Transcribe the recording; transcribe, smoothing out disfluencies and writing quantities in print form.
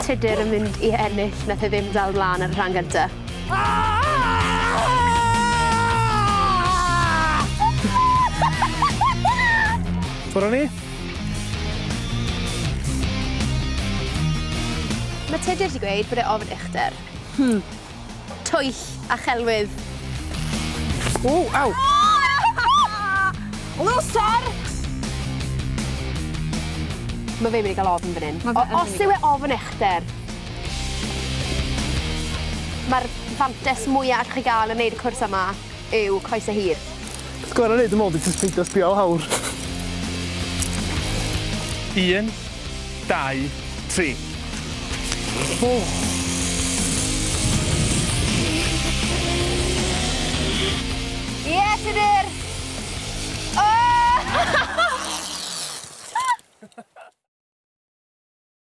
Tudur yn mynd i ennill, nath e ddim dal mlan ar y rhan gynta. Ffwr â ni. Ma' Tudur 'di gweud bod e ofn uchder. Twyll a chelwydd. O, aw! Loser! Ma' fe mynd i ga'l ofn fan 'yn. Ma' fe yn Os yw e ofn uchder, ma'r fantes mwya allwch chi ga'l yn neud y cwrs yma yw coese hir. Peth gora neud dwi me'wl 'di jyst peidio sbio lawr. 1, 2, 3. O! Ie, Tudur! O!